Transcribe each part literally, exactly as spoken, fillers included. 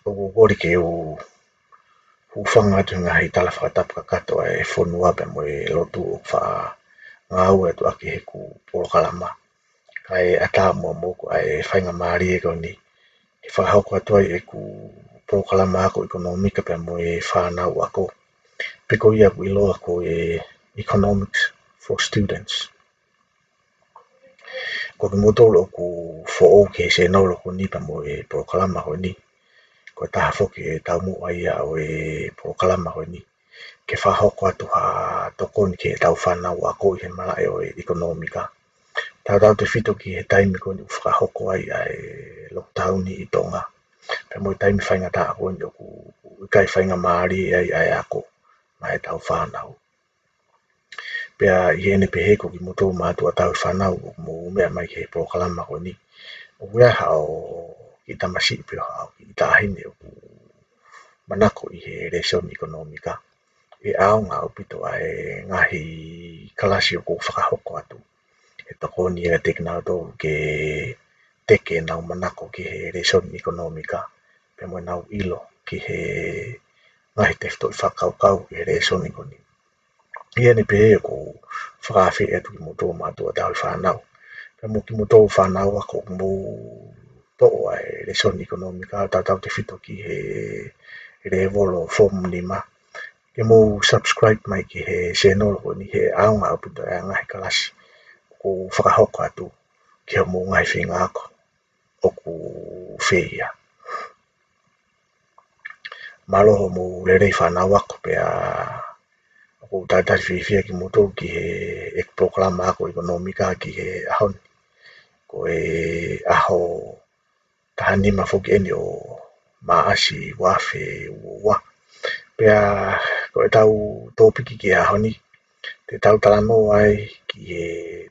ʻOku ou kole ke u hūfanga atu he ngaahi tala fakatapu kakato ʻa e fonua pea mo e lotu ʻoku faʻa ngāue atu ʻaki heʻeku polokalama. Kae ʻatā muʻa moʻoku ʻa e faingamālie ko eni ke fakahoko atu ai ʻeku polokalama ako ʻekonōmika pea mo e fānau ako, pe ko ia ʻoku ʻiloa ko e Economics for Students. Ko kimoutolu ʻoku foʻou ki he sēnolo ko eni pea mo e polokalama ko eni, ko e taha foki e taumuʻa ia ʻo e polokalama ko eni, ke fakahoko atu ha tokoni ki heʻetau fānau ako ʻi he malaʻe ʻo e ʻekonōmika, tautautefito ki he taimi ko eni ʻoku fakahoko ai ʻa e lockdown ʻi Tonga, pea mo e taimi faingataʻa ko eni ʻoku ʻikai faingamālie ai ʻa e ako maʻa ʻetau fānau. Pea ʻi heʻene pehē, ko kimoutolu mātuʻa tauhi fānau ʻoku mou meʻa mai ki he polokalama ko eni, ʻoku ʻi ai haʻo kiʻi tamasiʻi pe haʻo kiʻi taʻahine ʻoku manako ʻi he lēsoni ʻekonōmika, ʻe ʻaonga ʻaupito ʻa e ngaahi kalasi ʻoku ou fakahoko atu, ʻe tokoni ia kiate kinautolu ke teke ʻenau manako ki he lēsoni ʻekonōmika, pea mo ʻenau ʻilo ki he ngaahi tefitoʻi fakakaukau ki he lēsoni ko eni. ʻI heʻene pehē, ʻoku ou fakaafeʻi atu kimoutolu mātuʻa tauhi fānau pea mo kimoutolu fānau ako ʻoku mou toʻo ʻa e lēsoni ʻekonōmika, tautautefito ki he lēvolo form nima, ke mou subscribe mai ki he sēnolo ko eni, he ʻe ʻaonga ʻaupito ʻa e ngaahi kalasi ʻoku ou fakahoko atu ki hoʻomou ngaahi feinga ako ʻoku fēfē ia. Mālō hoʻomou lelei fānau ako, pea ʻoku ou talitali fiefia kimoutolu ki heʻeku polokalama ako ʻekonōmika ki he ʻaho ni. Ko e ʻaho taha nima foki eni ʻo Maʻasi ua afe ua ua. Pea ko ʻetau tōpiki ki he ʻaho ni, te tau talanoa ai ki he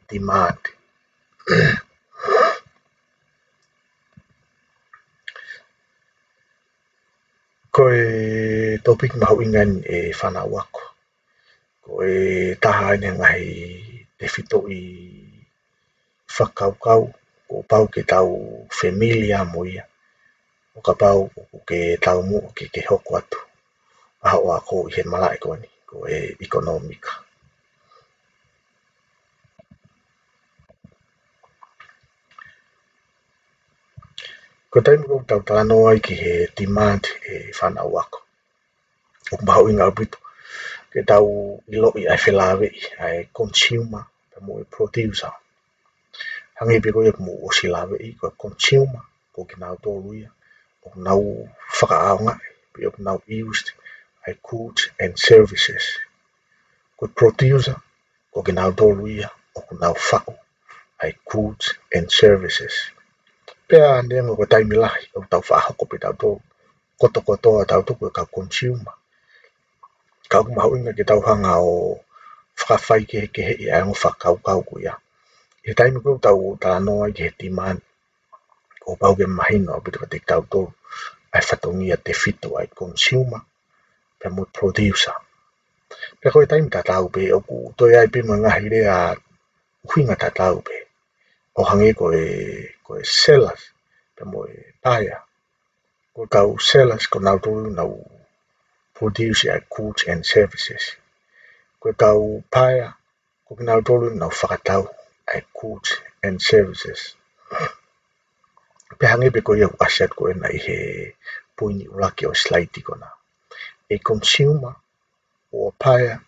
demand. Ko e tōpiki mahuʻinga eni ʻe fānau ako. Ko e taha eni e ngaahi tefitoʻi fakakaukau kuo pau ke tau familiar mo ia ʻo kapau ʻoku ke taumuʻa ke ke hoko atu ʻa hoʻo ako ʻi he malaʻe ko eni, ko e ʻekonōmika. Ko e taimi ʻoku tau talanoa ai ki he demand, ʻe fānau ako, ʻoku mahuʻinga ʻaupito ke tau ʻiloʻi ʻa e felāveʻi ʻa e consumer pea mo e producer. Hangē pē ko ia kuo mou ʻosi lave ki ai, ko e consumer ko kinautolu ia ʻoku nau fakaʻaongaʻi pe ʻoku nau use ʻa e goods and services. Ko e producer ko kinautolu ia ʻoku nau faʻu ʻa e goods and services. Pea neongo ko e taimi lahi ʻoku tau faʻa hoko pē tautolu kotokotoa tautolu ko e kau consumer, ka ʻoku mahuʻinga ke tau hanga ʻo fakafaikehekeheʻi ʻa e ongo fakakaukau ko ia. ʻI he taimi ʻoku tau talanoa ai ki he demand, kuo pau ke mahino ʻaupito kiate kitautolu ʻa e fatongia tefito ʻa e consumer pea mo e producer. Pea ko e taimi tatau pē ʻoku toe ʻi ai pē mo e ngaahi lea ʻuhinga tatau pē, ʻo hangē ko e, ko e sellers pea mo e buyer. Ko e kau sellers ko kinautolu ʻoku nau produce ʻa e goods and services. Ko e kau buyer ko kinautolu ʻoku nau fakatau ʻa e goods and services. Pea hangē pē ko ia ʻoku ʻasi atu ko ena ʻi he poini ʻuluaki ʻo e slide ko ena. A consumer or buyer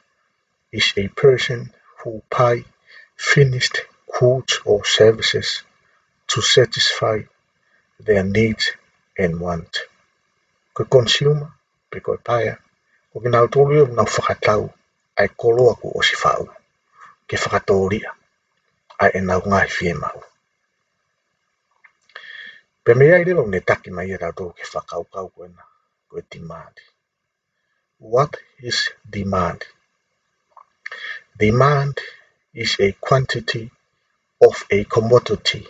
is a person who buy finished goods or services to satisfy their needs and want. Ko e consumer pe ko e buyer, ko kinautolu ia ʻoku nau fakatau ʻa e koloa kuo ʻosi faʻu ke fakatōliʻa ʻa ʻenau ngaahi fiemaʻu. Pea mei ai leva ʻoku ne taki mai ia tautolu ki he fakakaukau ko ena, ko e demand. What is demand? Demand is a quantity of a commodity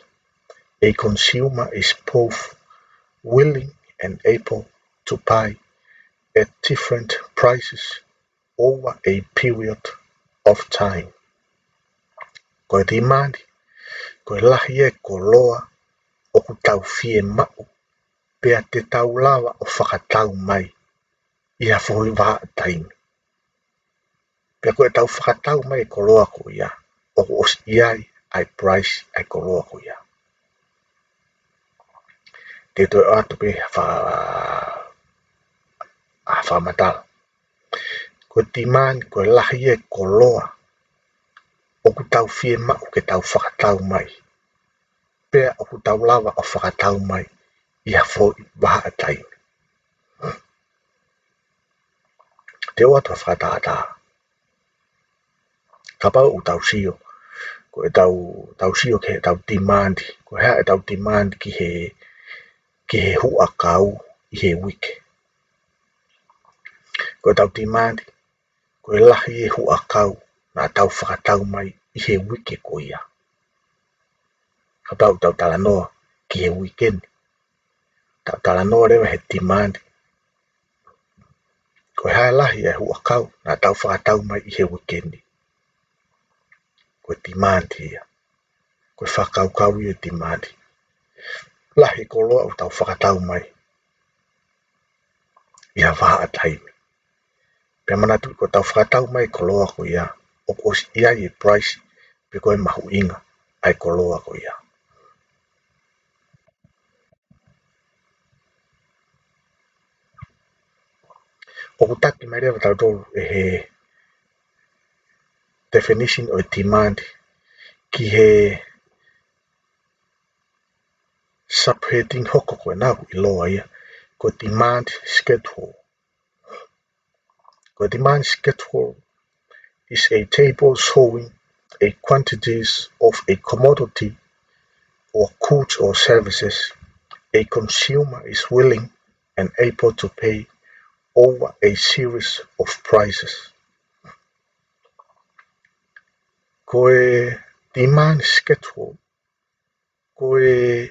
a consumer is both willing and able to buy at different prices over a period of time. Ko e demand, ko e lahi e koloa ʻoku tau fiemaʻu pea te tau lava ʻo fakatau mai ʻi ha foʻi vahaʻa taimi. Pea ko ʻetau fakatau mai e koloa ko ia, ʻoku ʻosi ʻi ai ʻa e price ʻa e koloa ko ia. Te u toe ʻoatu pē ha fa-, ha fakamatala. Ko e demand, ko e lahi e koloa ʻoku tau fiemaʻu ke tau fakatau mai. Pea ʻoku tau lava ʻo fakatau mai ʻi ha foʻi vahaʻa taimi. Te u ʻoatu ha fakatātā. Kapau ʻoku tau sio, ko ʻetau, tau sio ki heʻetau demand, ko e hā ʻetau demand ki he, ki he huʻakau ʻi he uike. Ko ʻetau demand, ko e lahi e huʻakau naʻa tau fakatau mai ʻi he uike ko ia. Kapau ʻoku tau talanoa ki he uike ni, tau talanoa leva he demand. Ko e hā e lahi e huʻakau naʻa tau fakatau mai ʻi he uike ni. Ko e demand ia. Ko e fakakaukau ia e demand. Lahi e koloa ʻoku tau fakatau mai ʻi ha vahaʻa taimi. Pea manatuʻi ko ʻetau fakatau mai e koloa ko ia, ʻoku ʻosi ʻi ai e price, pe ko e mahuʻinga ʻa e koloa ko ia. ʻOku taki mai leva tautolu ʻe he definition ʻo e demand ki he subheading hoko ko ena ʻoku ʻiloa ia ko e demand schedule. Ko e demand schedule is a table showing a quantities of a commodity or goods or services a consumer is willing and able to pay over a series of prices. Ko e demand schedule, ko e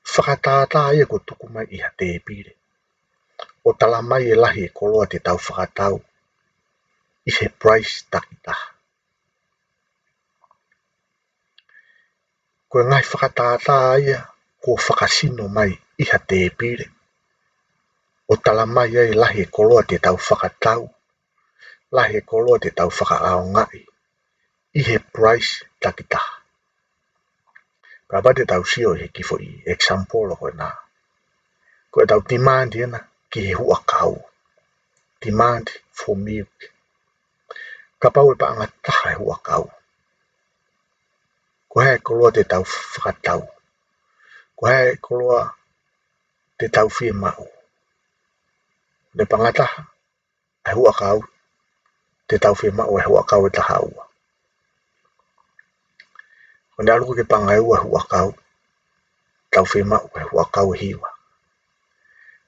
fakatātā ia ʻoku tuku mai ʻi ha tēpile ʻo tala mai e lahi e koloa te tau fakatau ʻi he price takitaha. Ko e ngaahi fakatātā ia kuo fakasino mai ʻi ha tēpile ʻo tala mai ai e lahi e koloa te tau fakatau, lahi e koloa te tau fakaʻaongaʻi ʻi he price takitaha. Kapau te tau sio ʻi he kiʻi foʻi example ko ena. Ko ʻetau demand ena ki he huʻakau. Demand for milk. Kapau ʻe paʻanga taha e huʻakau, ko e hā e koloa te tau fakatau? Ko e hā e koloa te tau fiemaʻu? ʻE paʻanga taha e huʻakau, te tau fiemaʻu e huʻakau ʻe taha ua. Ko ʻene ʻalu ko ē ke paʻanga ʻe ua e huʻakau, tau fiemaʻu e huʻakau ʻe hiva.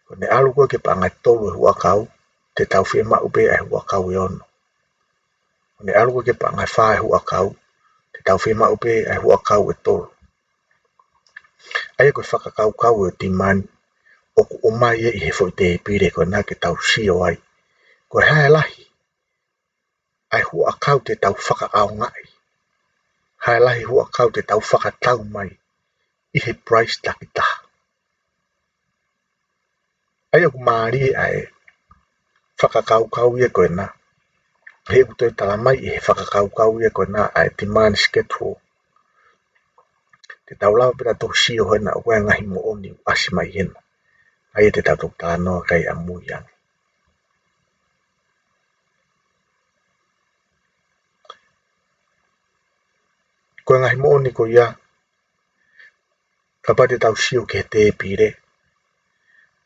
Ko ʻene ʻalu ko ē ke paʻanga ʻe tolu e huʻakau, te tau fiemaʻu pē e huʻakau ʻe ono. Ko ʻene ʻalu ko ē ke paʻanga ʻe fā e huʻakau, te tau fiemaʻu pē e huʻakau ʻe tolu. ʻA ia ko e fakakaukau ʻo e demand ʻoku ʻomai ia ʻi he foʻi tēpile ko ena ke tau sio ai. Ko e hā e lahi ʻa e huʻakau te tau fakaʻaongaʻi, hā e lahi huʻakau te tau fakatau mai ʻi he price takitaha. ʻA ia ʻoku mālie ʻa e fakakaukau ia ko ena. He ʻoku toe tala mai ʻi he fakakaukau ia ko ena ʻa e demand schedule, te tau lava pē ʻo toki sio hena ʻoku ʻi ai e ngaahi moʻoni ʻoku ʻasi mai hena. ʻA ia te tau toki talanoa ki ai ʻamui ange. Ko e ngaahi moʻoni ko ia, kapau te tau sio ki he tēpile,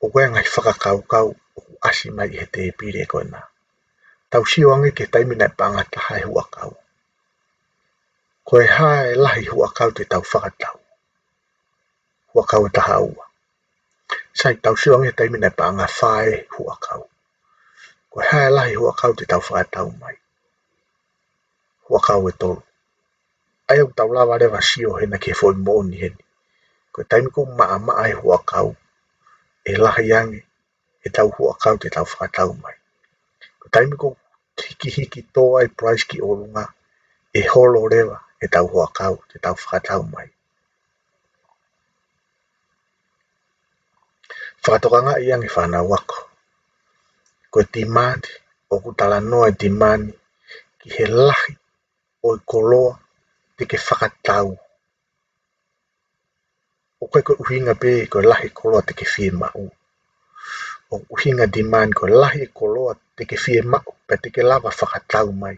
ʻoku ʻi ai e ngaahi fakakaukau ʻoku ʻasi mai ʻi he tēpile ko ena. Tau sio ange ki he taimi naʻe paʻanga taha e huʻakau. Ko e hā e lahi huʻakau te tau fakatau? Huʻakau ʻe taha ua. Sai, tau sio ange ki he taimi naʻe paʻanga fā e huʻakau. Ko e hā e lahi huʻakau te tau fakatau mai? Huʻakau ʻe tolu. ʻA ia ʻoku tau lava leva ʻo sio hena ki he foʻi moʻoni heni. Ko e taimi ʻoku maʻamaʻa e huʻakau, ʻe lahi ange ʻetau huʻakau te tau fakatau mai. Ko e taimi ʻoku hikihiki tō ai e price ki ʻolunga, ʻe holo leva ʻetau huʻakau te tau fakatau mai. Fakatokangaʻi ange fānau ako. Ko e demand, ʻoku talanoa e demand ki he lahi ʻo e koloa te ke fakatau. ʻOku ʻikai ko e ʻuhinga pē ko e lahi e koloa te ke fiemaʻu. ʻOku ʻuhinga demand ko e lahi e koloa te ke fiemaʻu, pea te ke lava fakatau mai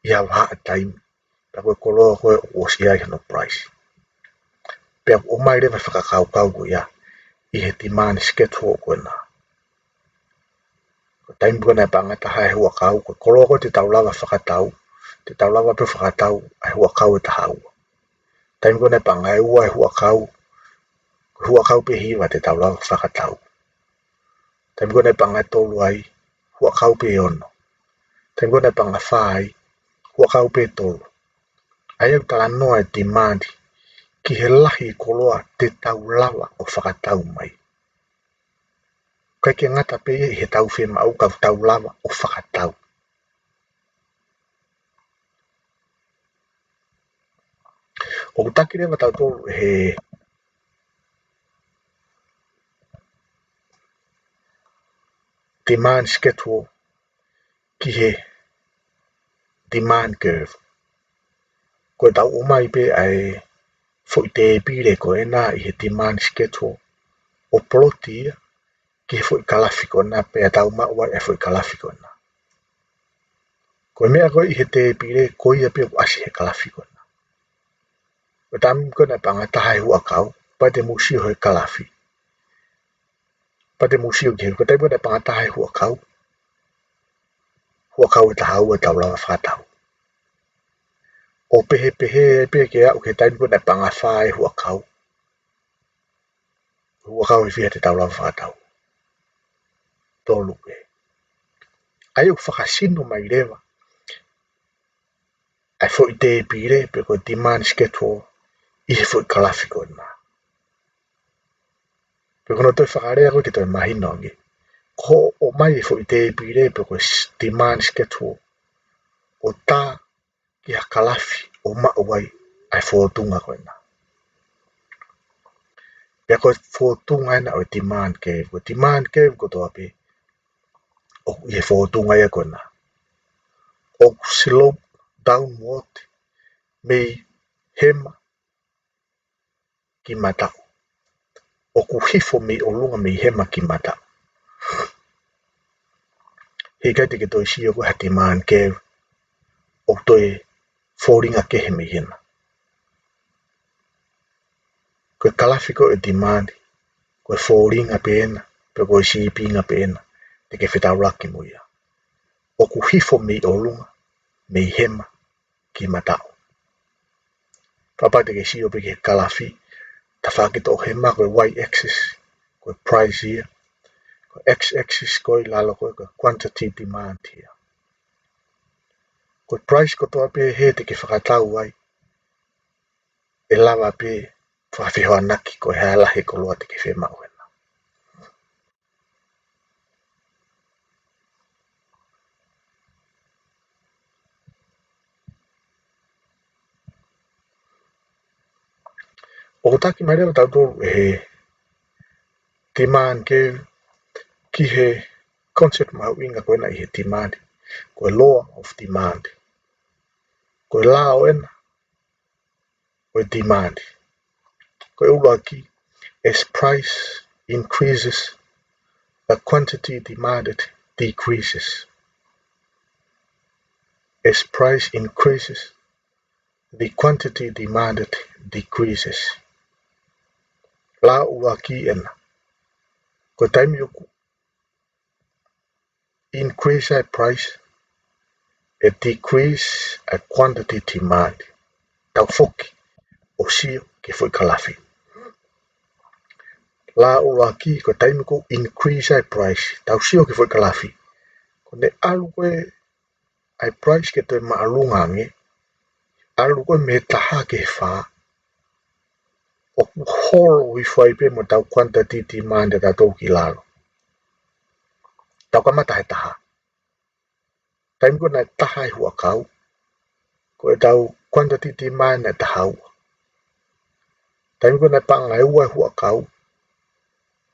ʻi ha vahaʻa taimi. Pea ko e koloa ko ē ʻoku ʻosi ʻi ai hono price. Pea ʻoku ʻomai leva e fakakaukau ko ia ʻi he demand schedule ko ena. Ko e taimi ko ē naʻe paʻanga taha e huʻakau, ko e koloa ko ē te tau lava fakatau, te tau lava pē fakatau ʻa e huʻakau ʻe taha ua. Taimi ko ē naʻe paʻanga ua e huʻakau, ko e huʻakau pē ʻe hiva te tau lava fakatau. Taimi ko ē naʻe paʻanga tolu ai, huʻakau pē ʻe ono. Taimi ko ē naʻe paʻanga fā ai, huʻakau pē ʻe tolu. ʻA ia ʻoku talanoa e demand ki he lahi e koloa te tau lava ʻo fakatau mai. ʻIkai ke ngata pē ia ʻi heʻetau fiemaʻu, ka ʻoku tau lava ʻo fakatau. ʻOku taki leva tautolu ʻe he demand schedule ki he demand curve. Ko ʻetau ʻomai pē ʻa e foʻi tēpile ko ena ʻi he demand schedule ʻo plot ia ki he foʻi kalafi ko ena, pea tau maʻu ai e foʻi kalafi ko ena. Ko e meʻa ko ē ʻi he tēpile, ko ia pē ʻoku ʻasi he kalafi ko ena. Ko e taimi ko ē naʻe paʻanga taha e huʻakau, pea te mou sio he kalafi. Pea te mou sio ki he, ko e taimi ko ē naʻe paʻanga taha e huʻakau, huʻakau ʻe taha ua te tau lava fakatau. ʻO pehē pehē pē ke aʻu ki he taimi ko ē naʻe paʻanga fā e huʻakau, huʻakau ʻe fiha te tau lava fakatau? Tolu pē. ʻA ia ʻoku fakasino mai leva ʻa e foʻi tēpile pe ko e demand schedule ʻi he foʻi kalafi ko ena. Pe ko hono toe fakalea ko ē ke toe mahino ange, ko hoʻo ʻomai e foʻi tēpile pe ko e s-, demand schedule ʻo tā ki ha kalafi ʻo maʻu ai ʻa e fōtunga ko ena. Pea ko e fōtunga ena ʻo e demand curve, ko e demand curve kotoa pē ʻoku ʻi he fōtunga ia ko ena. ʻOku slope downward mei hema ki mataʻu. ʻOku hifo mei ʻolunga mei hema ki mataʻu. Heʻikai te ke toe sio ko ē ha demand curve ʻoku toe fōtunga kehe mei hena. Ko e kalafi ko ē ʻo e demand, ko e fōtunga pē ena, pe ko e sīpinga pē ena te ke fetaulaki mo ia. ʻOku hifo mei ʻolunga, mei hema ki mataʻu. Kapau te ke sio pē ki he kalafi, tafaʻaki toʻohema, ko e y-axis ko e price ia, ko e x-axis ko ē ʻi lalo ko ē ko e quantity demand ia. Ko e price kotoa pē ʻe hē te ke fakatau ai, ʻe lava pē fakafehoanaki ko e hā e lahi e koloa te ke fiemaʻu ena. ʻOku taki mai leva tautolu ʻe he demand curve ki he concept mahuʻinga ko ena ʻi he demand, ko e law of demand. Ko e lao ena ʻo e demand. Ko e ʻuluaki, as price increases, the quantity demanded decreases. As price increases, the quantity demanded decreases. Lao ʻuluaki ena. Ko e taimi ʻoku increase ʻa e price, ʻe decrease ʻa e quantity demand. Tau foki ʻo sio ki he foʻi kalafi. Lao ʻuluaki, ko e taimi ʻoku increase ʻa e price, tau sio ki he foʻi kalafi. Ko ʻene ʻalu ko ē ʻa e price ke toe māʻolunga ange, ʻalu ko ē mei he taha ki he fā, ʻoku holo hifo ai pē mo ʻetau quantity demand ʻatautolu ki lalo. Tau kamata he taha. Taimi ko ē naʻe taha e huʻakau, ko ʻetau quantity demand naʻe taha ua. Taimi ko ē naʻe paʻanga ua e huʻakau,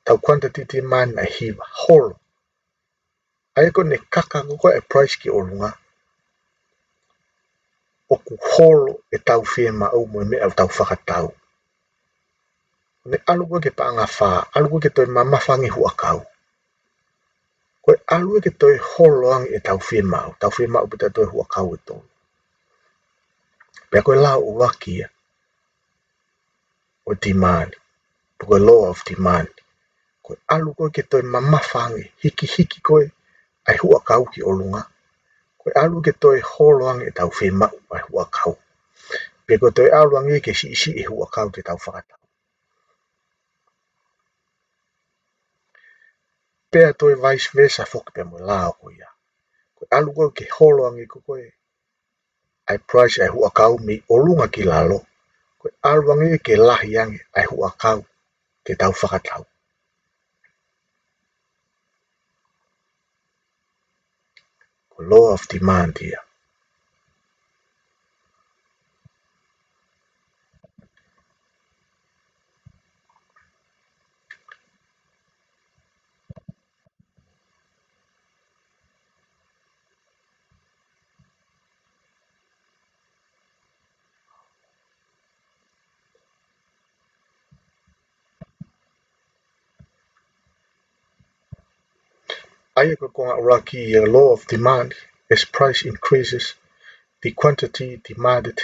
ʻetau quantity demand naʻe hiva, holo. ʻA ia ko ʻene kaka ko ē ʻa e price ki ʻolunga, ʻoku holo ʻetau fiemaʻu mo e meʻa ʻoku tau fakatau. Ne ʻalu ko ē ki he paʻanga fā, ʻalu ko ē ke toe mamafa ange huʻakau. Ko e ʻalu ia ke toe holo ange ʻetau fiemaʻu, tau fiemaʻu pē ʻetau toe huʻakau ʻe tolu. Pea ko e lao ʻuluaki ia ʻo e demand, pe ko e law of demand. Ko e ʻalu ko ē ke toe mamafa ange, hikihiki ko ē ʻa e huʻakau ki ʻolunga. Ko e ʻalu ke toe holo ange ʻetau fiemaʻu ʻa e huʻakau. Pea ko e toe ʻalu ange ke siʻisiʻi e huʻakau te tau fakatau. Pea toe vice versa foki pea mo e lao ko ia. Ko e ʻalu ko ē ke holo ange ko ē ʻa e price ʻa e huʻakau mei ʻolunga ki lalo. Ko e ʻalu ange ke lahi ange ʻa e huʻakau te tau fakatau. Ko e law of demand ia. ʻA ia ko e konga ʻuluaki ia, law of demand, as price increases, the quantity demanded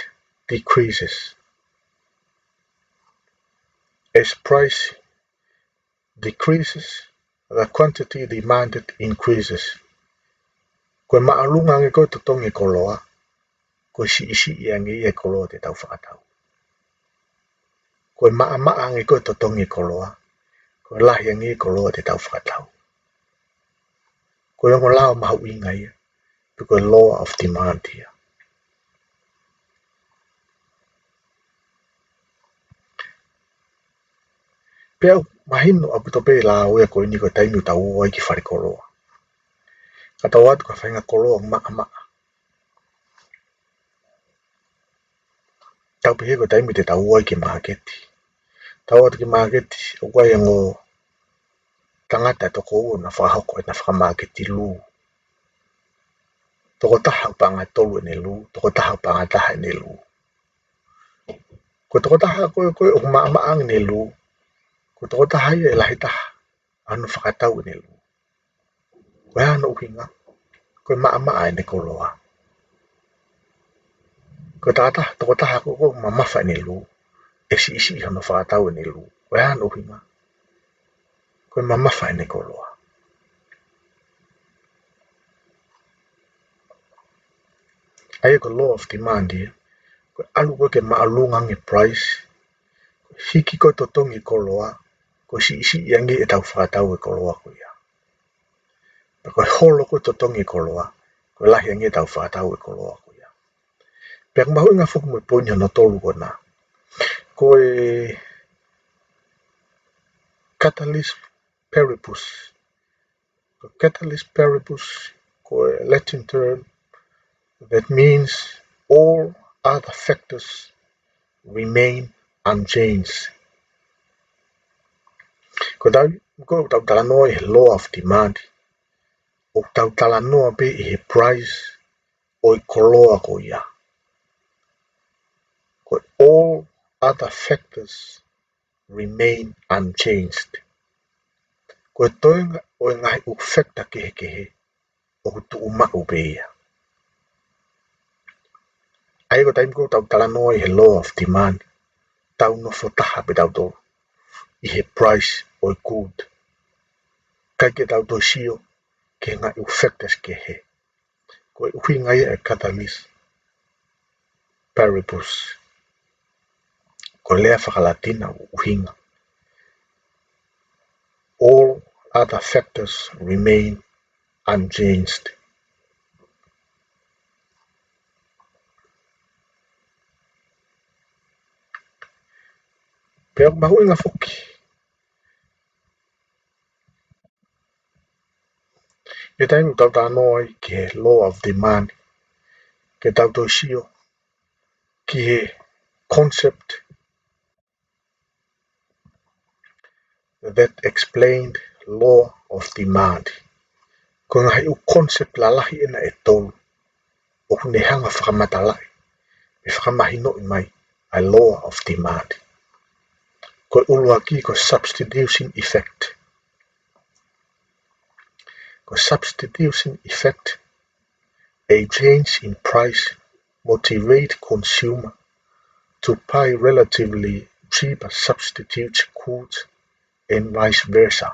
decreases. As price decreases, the quantity demanded increases. Ko e māʻolunga ange ko ē totongi e koloa, ko e siʻisiʻi ange ia e koloa te tau fakatau. Ko e maʻamaʻa ange ko ē totongi e koloa, ko e lahi ange e koloa te tau fakatau. Ko e ongo lao mahuʻinga ia, pe ko e law of demand ia. Pea ʻoku mahino ʻaupito pē e lao ia ko eni ko e taimi ʻoku tau ō ai ki falekoloa. Ka tau ō atu ki ha faʻahinga koloa maʻamaʻa. Tau pehē ko e taimi te tau ō ai ki māketi. Tau ō atu ki māketi, ʻoku ʻi ai e ongo tangata ʻe toko ua naʻa nau fakahoko ʻena fakamāketi lū. Tokotaha ʻoku paʻanga ʻe tolu ʻene lū, tokotaha ʻoku paʻanga ʻe taha ʻene lū. Ko e tokotaha ko ē, ko ē ʻoku maʻamaʻa ange ʻene lū, ko e tokotaha ia ʻe lahi taha ʻa hono fakatau ʻene lū. Ko e hā hono ʻuhinga? Ko e maʻamaʻa ʻene koloa. Ko e tokotaha, tokotaha ko ē ʻoku mamafa ʻene lū, ʻe siʻisiʻi hono fakatau ʻene lū. Ko e hā hono ʻuhinga? Ko e mamafa ʻene koloa. ʻA ia ko e law of demand ia, ko e ʻalu ko ē ke māʻolunga ange e price, ko e hiki ko ē totongi e koloa, ko e siʻisiʻi ange ʻetau fakatau e koloa ko ia. Pea ko e holo ko ē totongi e koloa, ko e lahi ange ʻetau fakatau e koloa ko ia. Pea ʻoku mahuʻinga foki mo e poini hono tolu ko ena. Ko e caeteris paribus. Ko e caeteris paribus, ko e Latin term that means all other factors remain unchanged. Ko e tau, ko ʻetau talanoa ʻi he law of demand, ʻoku tau talanoa pē ʻi he price ʻo e koloa ko ia. Ko e all other factors remain unchanged. Ko e toenga ʻo e ngaahi ʻū factor kehekehe ʻoku tuʻu maʻu pē ia. ʻA ia ko e taimi ko ē ʻoku tau talanoa ʻi he law of demand, tau nofo taha pē tautolu ʻi he price ʻo e good. ʻIkai ke tau toe sio ki he ngaahi ʻū factors kehe. Ko e ʻuhinga ia e caeteris paribus. Ko e lea faka-Latina ʻuhinga. All other factors remain unchanged. Pea ʻoku mahuʻinga foki ʻi he taimi ʻoku tau talanoa ai ki he law of demand, ke tau toe sio ki he concept that explained law of demand. Ko e ngaahi ʻū concept lalahi ʻena ʻe tolu ʻoku ne hanga fakamatalaʻi, pe fakamahinoʻi mai ʻa e law of demand. Ko e ʻuluaki ko e substitution effect. Ko e substitution effect, a change in price motivate consumer to buy relatively cheaper substitute goods and vice versa.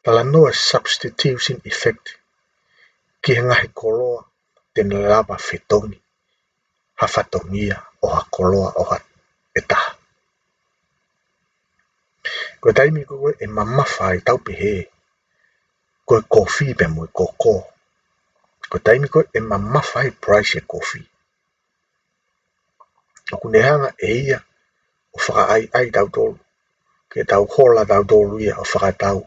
Talanoa e substitution effect ki he ngaahi koloa te ne lava fetongi ha fatongia ʻo ha koloa ʻo ha ʻe taha. Ko e taimi ko ē ʻe mamafa ai, tau pehē, ko e kofi pea mo e koko. Ko e taimi ko ē ʻe mamafa ai price e kofi, ʻoku ne hanga ʻe ia ʻo fakaʻaiʻai tautolu, ke tau hola tautolu ia ʻo fakatau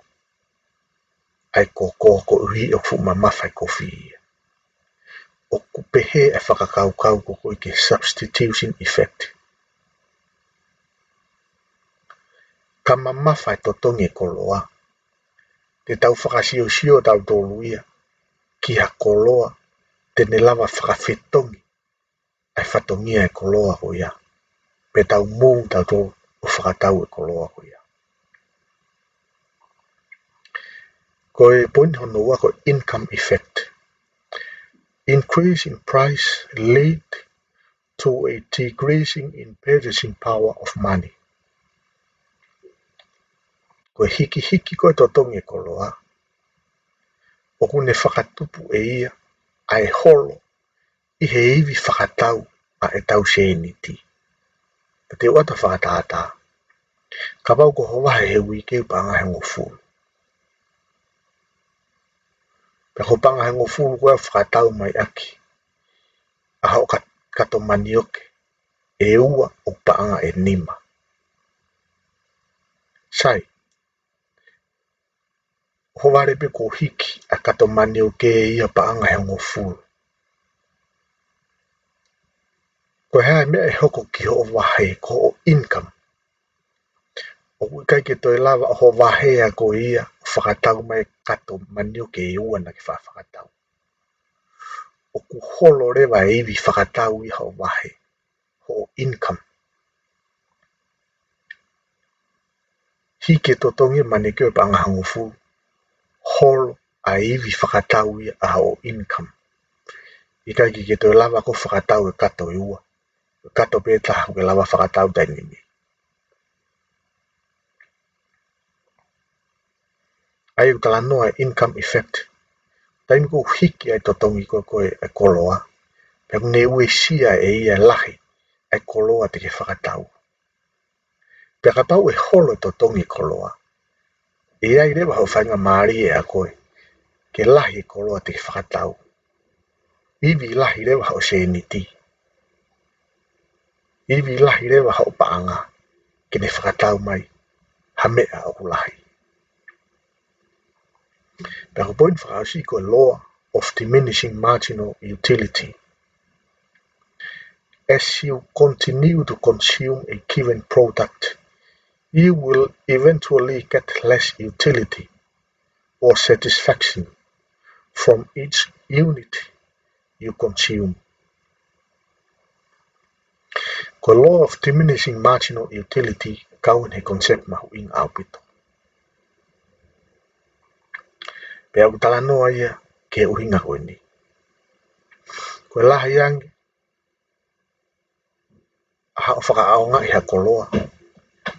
ʻa e koko koeʻuhi ʻoku fuʻu mamafa e kofi ia. ʻOku pehē e fakakaukau ko ē ki he substitution effect. Ka mamafa e totongi e koloa, te tau fakasiosio tautolu ia ki ha koloa te ne lava fakafetongi ʻa e fatongia e koloa ko ia, pea tau mou tautolu ʻo fakatau e koloa ko ia. Ko e poini hono ua ko e income effect. Increase in price lead to a decreasing in purchasing power of money. Ko e hikihiki ko ē totongi e koloa, ʻoku ne fakatupu ʻe ia ʻa e holo ʻi he ivi fakatau ʻa e tau sēniti. Ka te u ʻoatu ha fakatātā. Kapau ko ho vahe he uike ʻoku paʻanga ʻe hongofulu. Pea ko e paʻanga ʻe hongofulu ko ē ʻoku fakatau mai ʻaki ʻa hoʻo ka-, kato manioke ʻe ua ʻoku paʻanga ʻe nima. Sai, ho vale pē kuo hiki ʻa e kato manioke ia paʻanga ʻe hongofulu. Ko e hā e meʻa ʻe hoko ki hoʻo vahe, ko hoʻo income? ʻOku ʻikai ke toe lava ʻo ho vahe ʻa ko ia ʻo fakatau mai e kato manioke ʻe ua naʻa ke faʻa fakatau. ʻOku holo leva e ivi fakatau ia hoʻo vahe, hoʻo income. Hiki e totongi e manioke ʻo e paʻanga ʻe hongofulu, holo ʻa e ivi fakatau ia ʻa hoʻo income. ʻIkai ke ke toe lava ʻo fakatau e kato ʻe ua. Kato pē taha ʻoku ke lava fakatau taimi ni. ʻA ia ʻoku talanoa e income effect. Taimi ʻoku hiki ai e totongi ko ē ʻo e koloa, pea ʻoku ne uesia ʻe ia e lahi ʻa e koloa te ke fakatau. Pea kapau ʻe holo e totongi e koloa, ʻe ʻi ai leva hoʻo faingamālie ʻa koe ke lahi e koloa te ke fakatau. Ivi lahi leva hoʻo sēniti. Ivi lahi leva hoʻo paʻanga ke ne fakatau mai ha meʻa ʻoku lahi. Pea ko e poini fakaʻosi ko e law of diminishing marginal utility. As you continue to consume a given product, you will eventually get less utility or satisfaction from each unit you consume. Ko e law of diminishing marginal utility, kau ʻi he concept mahuʻinga ʻaupito. Pea ʻoku talanoa ia ki he ʻuhinga ko eni. Ko e lahi ange ʻa hoʻo fakaʻaongaʻi ha koloa,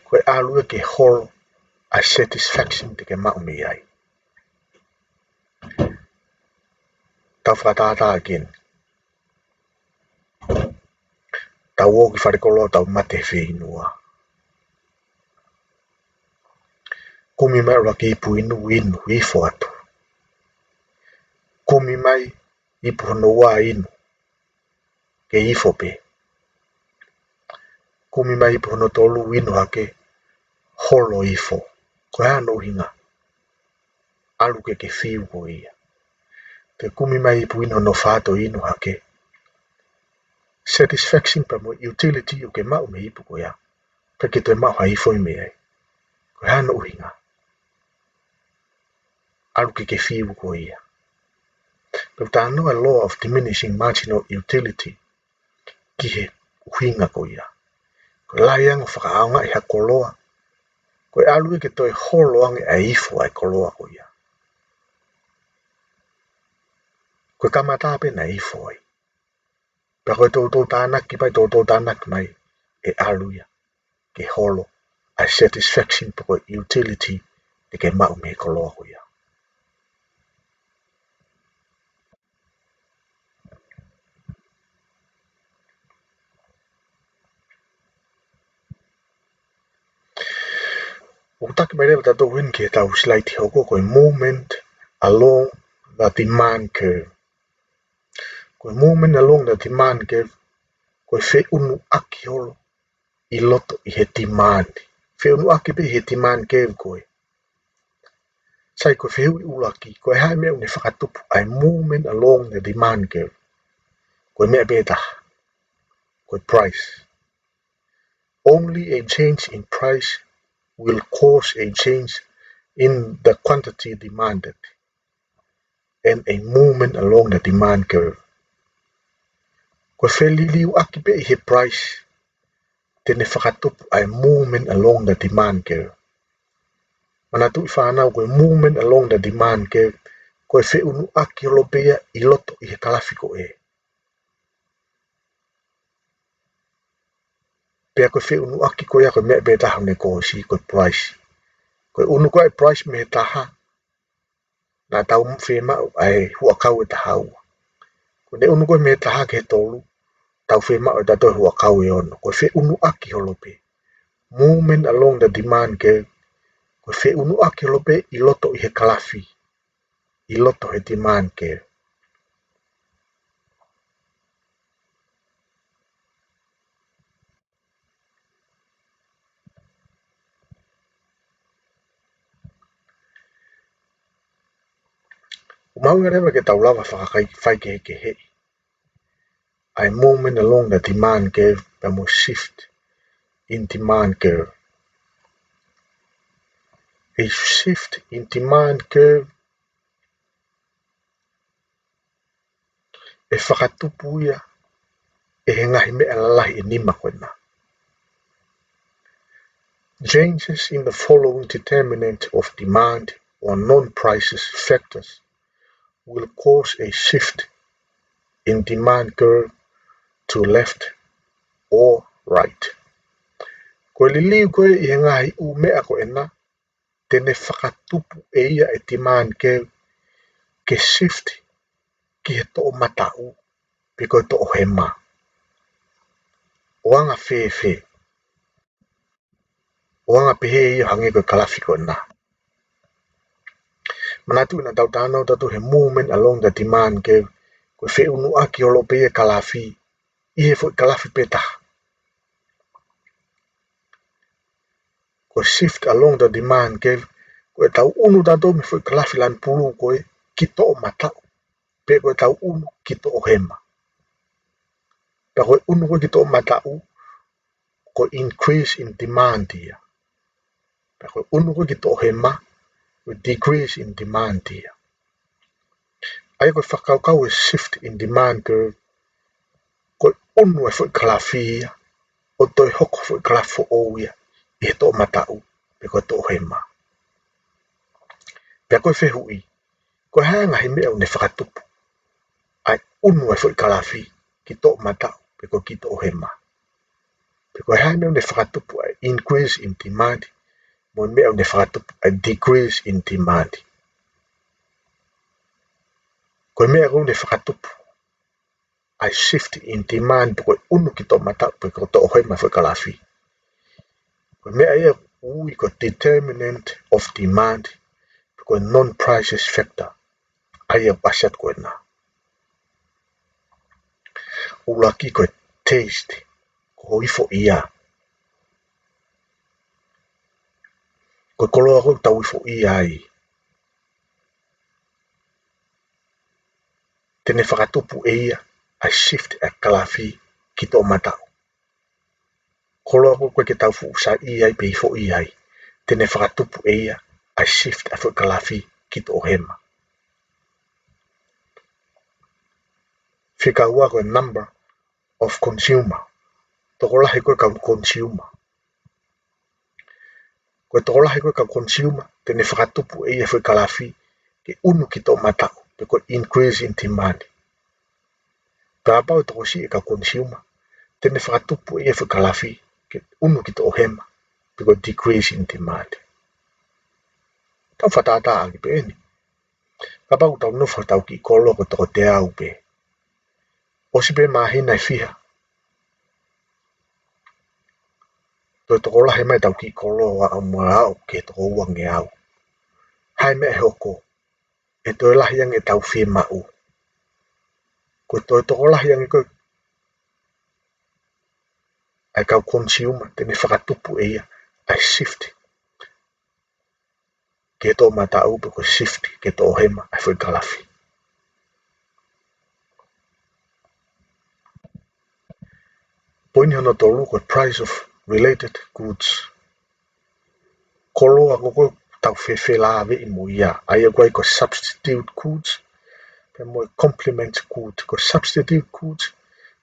ko e ʻalu ia ke holo ʻa e satisfaction te ke maʻu mei ai. Tau fakatātā ʻaki eni. Tau ō ki falekoloa, tau mate fieinua. Kumi mai ʻuluaki ipu, inu, inu, ifo atu. Kumi mai ipu hono ua, inu, ke ifo pē. Kumi mai ipu hono tolu, inu hake, holo, ifo. Ko e hā hono ʻuhinga? ʻAlu ke ke fiu koe ia. Ke kumi mai ipu inu hono fā, toe inu hake. Satisfaction pea mo e utility ʻoku ke maʻu mei he ipu ko ia, Ka ke toe maʻu ha ifo ʻi he meʻa ia. Ko e hā hono ʻuhinga? ʻAlu ke ke fiu ko ia. Pea ʻoku talanoa e law of diminishing marginal utility ki he ʻuhinga ko ia. Ko e lahi ange ʻo fakaʻaongaʻi ha koloa, ko e ʻalu ia ke toe holo ange ʻa e ifo ʻa e koloa ko ia. Ko e kamata pē naʻe ifo ai. Pea ko e toutou tānaki mai, toutou tānaki mai, ʻe ʻalu ia ke holo ʻa e satisfaction pe ko e utility te ke maʻu mei he koloa ko ia. ʻOku taki mai leva tautolu heni ki heʻetau slide hoko, ko e movement along the demand curve. Ko e movement along the demand curve, ko e feʻunuʻaki holo ʻi loto ʻi he demand. Feʻunuʻaki pē ʻi he demand curve ko ē. Sai, ko e fehuʻi ʻuluaki, ko e hā e meʻa ʻoku ne fakatupu ʻa e movement along the demand curve? Ko e meʻa pē taha. Ko e price. Only a change in price will cause a change in the quantity demanded and a movement along the demand curve. Ko e feliliuaki pē ʻi he price te ne fakatupu ʻa e movement along the demand curve. Manatuʻi fānau, ko e movement along the demand curve, ko e feʻunuʻaki holo pē ia ʻi loto ʻi he kalafi ko ē. Pea ko e feʻunuʻaki ko ia ko e meʻa pē taha ʻoku ne kōsi, ko e price. Ko e ʻunu ko ē ʻa e price mei he taha, naʻa tau fiemaʻu ʻa e huʻakau ʻe taha ua. Ko ʻene ʻunu ko ē mei he taha ki he tolu, tau fiemaʻu ʻe tautolu e huʻakau ʻe ono. Ko e feʻunuʻaki holo pē. Movement along the demand curve, ko e feʻunuʻaki holo pē ʻi loto ʻi he kalafi, ʻi loto he demand curve. ʻOku mahuʻinga leva ke tau lava fakakai-, faikehekeheʻi ʻa e movement along the demand curve pea mo e shift in demand curve. A shift in demand curve ʻe fakatupu ia ʻe he ngaahi meʻa lalahi ʻe nima ko ena. Changes in the following determinant of demand or non-prices factors will cause a shift in demand curve to left or right. Ko e liliu ko ē ʻi he ngaahi ʻū meʻa ko ena, te ne fakatupu ʻe ia e demand curve ke shift ki he toʻomataʻu pe ko e toʻohema. ʻO anga fēfē? ʻO anga pehē ia ʻo hangē ko e kalafi ko ena. Manatuʻi naʻa tau talanoa tautolu he movement along the demand curve, ko e feʻunuʻaki holo pē ia e kalafi ʻi he foʻi kalafi pē taha. Ko e shift along the demand curve, ko ʻetau ʻunu tautolu mei he foʻi kalafi lanu pulū ko ē ki toʻomataʻu, pe ko ʻetau ʻunu ki toʻohema. Pea ko e ʻunu ko ē ki toʻomataʻu, ko e increase in demand ia. Pea ko e ʻunu ko ē ki toʻohema, ko e decrease in demand ia. ʻA ia ko e fakakaukau e shift in demand curve, ko e ʻunu e foʻi kalafi ia, ʻo toe hoko foʻi kalafi foʻou ia ʻi he toʻomataʻu pe ko e toʻohema. Pea ko e fehuʻi, ko e hā e ngaahi meʻa ʻoku ne fakatupu ʻa e ʻunu e foʻi kalafi ki toʻomataʻu pe ko e ki toʻohema? Pe ko e hā e meʻa ʻoku ne fakatupu ʻa e increase in demand, mo e meʻa ʻoku ne fakatupu ʻa e decrease in demand? Ko e meʻa ʻoku ne fakatupu ʻa e shift in demand pe ko e ʻunu ki toʻomataʻu pe ko e toʻohema e foʻi kalafi, ko e meʻa ia ʻoku ui ko e determinant of demand pe ko e non-prices factor. ʻA ia ʻoku ʻasi atu ko ena. ʻUluaki ko e taste, ko ho ifoʻia. Ko e koloa ko ē ʻoku tau ifoʻia ai, te ne fakatupu ʻe ia ʻa e shift ʻa e kalafi ki toʻomataʻu. koloa ko ē ʻoku ʻikai ke tau fuʻu saiʻia ai pe ifoʻia ai, te ne fakatupu ʻe ia ʻa e shift ʻa e foʻi kalafi ki toʻohema. Fika ua ko e number of consumer. Tokolahi ko ē kau consumer. Ko e tokolahi ko ē kau consumer, te ne fakatupu ʻe ia e foʻi kalafi ke ʻunu ki toʻomataʻu, pe ko e increase in demand. Kapau ʻe tokosiʻi e kau consumer, te ne fakatupu ʻe ia e foʻi kalafi ke ʻunu ki toʻohema, pe ko e decrease in demand. Tau fakatātā ʻaki pē eni. Kapau ʻoku tau nofo ʻi hotau kiʻi kolo ko e toko teau pē. ʻOsi pē māhina ʻe fiha, toe tokolahi mai ʻetau kiʻi kolo ʻo aʻu mo aʻu ki he toko uangeau. Hā e meʻa ʻe hoko? ʻE toe lahi ange ʻetau fiemaʻu. Ko e toe tokolahi ange ko ē ʻa e kau consumer, te ne fakatupu ʻe ia ʻa e shift ki toʻomataʻu pe ko e shift ki toʻohema ʻa e foʻi kalafi. Poini hono tolu ko e price of related goods. Koloa ko ē ʻoku tau fefelāveʻi mo ia, ʻa ia ʻoku ʻi ai ko e substitute goods pea mo e complement goods. Ko e substitute goods,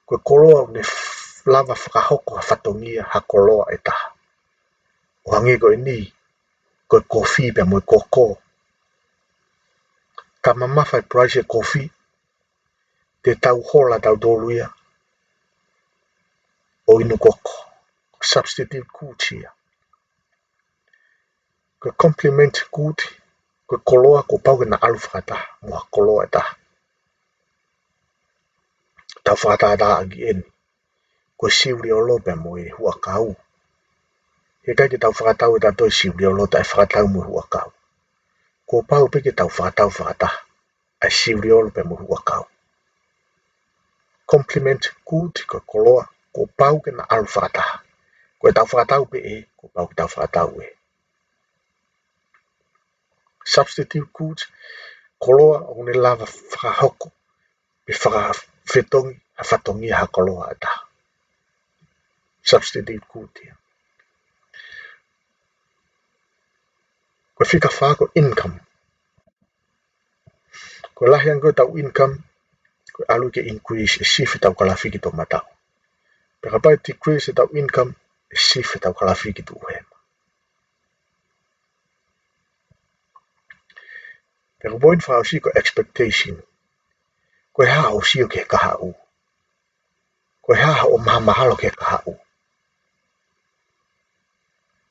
ko e koloa ʻoku ne f-, lava fakahoko ha fatongia ha koloa ʻe taha. ʻO hangē ko eni, ko e kofi pea mo e koko. Ka mamafa e price e kofi, te tau hola tautolu ia ʻo inu koko. Substitute goods ia. Ko e complement goods, ko e koloa kuo pau ke na ʻalu fakataha mo ha koloa ʻe taha. Tau fakatātā ʻaki eni. Ko e siuliolo pea mo e huʻakau. He ʻikai ke tau fakatau ʻe tautolu e siuliolo taʻe fakatau mo e huʻakau. Kuo pau pē ke tau fakatau fakataha ʻa e siuliolo pea mo e huʻakau. Complement good, ko e koloa kuo pau ke na ʻalu fakataha. Ko ʻetau fakatau pē ē, kuo pau ke tau fakatau ē. Substitute good, koloa ʻoku ne lava fakahoko pe fakafetongi ha fatongia ha koloa ʻe taha. Substitute good ia. Ko e fika fā ko e income. Ko e lahi ange ko ē ʻetau income, ko e ʻalu ke increase, ʻe shift ʻetau kalafi ki toʻomataʻu. Pea kapau ʻe decrease ʻetau income, ʻe shift ʻetau kalafi ki toʻohema. Pea ko e poini fakaʻosi ko e expectation. Ko e hā hoʻo sio ki he kahaʻu? Ko e hā hoʻo mahamahalo ki he kahaʻu?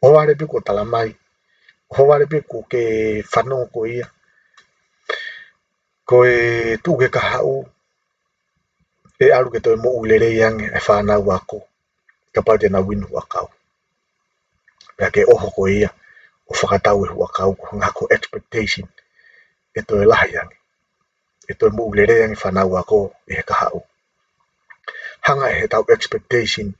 ʻOhovale pē kuo tala mai, ʻohovale pē kuo ke fanongo ko ia, ko e tuʻu ki he kahaʻu, ʻe ʻalu ke toe moʻui lelei ange e fānau ako, kapau te nau inu huʻakau. Pea ke ʻoho ko ia ʻo fakatau e huʻakau, ko e hangē ko e expectation ʻe toe lahi ange, ʻe toe moʻui lelei ange e fānau ako ʻi he kahaʻu. Hanga ʻe heʻetau expectation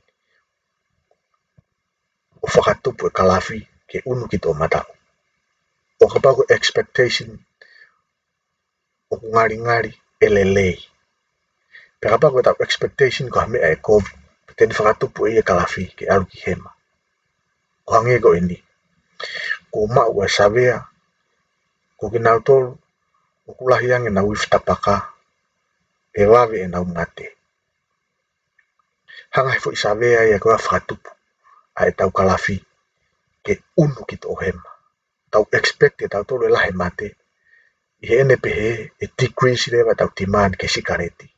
ʻo fakatupu e kalafi ke ʻunu ki toʻomataʻu. ʻO kapau ko e expectation ʻoku ngalingali, ʻe lelei. Pea kapau ko ʻetau expectation ko ha meʻa ʻe kovi, pea te ne fakatupu ʻe ia e kalafi ke ʻalu ki hema. ʻO hangē ko eni. Kuo maʻu ʻa e savea, ko kinautolu ʻoku lahi ange ʻenau ifi tapaka, ʻe vave ʻenau mate. Hanga ʻe he foʻi savea ia ko ia ʻo fakatupu ʻa ʻetau kalafi ke ʻunu ki toʻohema. Tau expect ʻe tautolu e lahi e mate, ʻi heʻene pehē ʻe decrease leva ʻetau demand ki he sikaleti.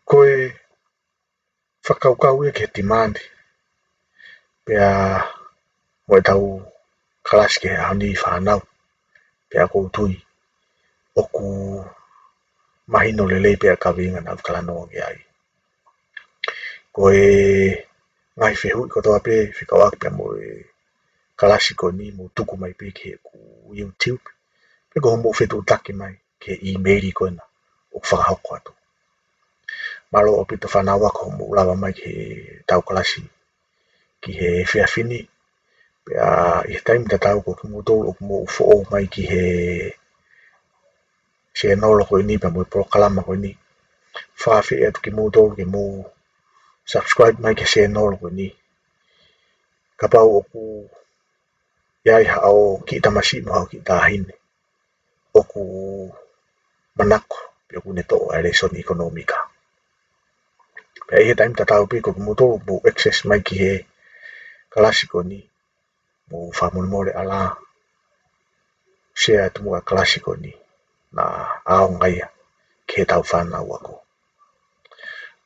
Ko e fakakaukau ia ki he demand, pea mo ʻetau kalasi ki he ʻaho ni fānau, pea ʻoku ou tui ʻoku mahino lelei pē ʻa e kaveinga naʻa ku talanoa ki ai. Ko e ngaahi fehuʻi kotoa pē fekauʻaki pea mo e kalasi ko eni, mou tuku mai pē ki heʻeku YouTube, pe ko hoʻomou fetuʻutaki mai ki he email ko ena ʻoku fakahoko atu. Mālō ʻaupito fānau ako hoʻomou lava mai ki heʻetau kalasi ki he efiafi ni. Pea ʻi he taimi tatau ko kimoutolu ʻoku mou foʻou mai ki he sēnolo ko eni pea mo e polokalama ko eni, fakaafeʻi atu kimoutolu ke mou subscribe mai ki he sēnolo ko eni. Kapau ʻoku ʻi ai haʻo kiʻi tamasiʻi mo haʻo kiʻi taʻahine ʻoku manako pe ʻoku ne toʻo ʻa e lēsoni ʻekonōmika. Pea ʻi he taimi tatau pē ko kimoutolu ʻoku mou access mai ki he kalasi ko eni, mou fakamolemole ʻalā, share atu muʻa e kalasi ko eni, naʻa ʻaonga ia ki heʻetau fānau ako.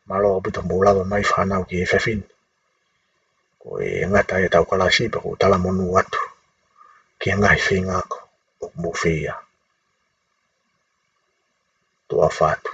Mālō ʻaupito mou lava mai fānau ki he efiafi ni. Ko e ngata ʻetau kalasi pea ʻoku ou talamonū atu ki he ngaahi feinga ako ʻoku mou fai. Tuʻa ʻofa atu.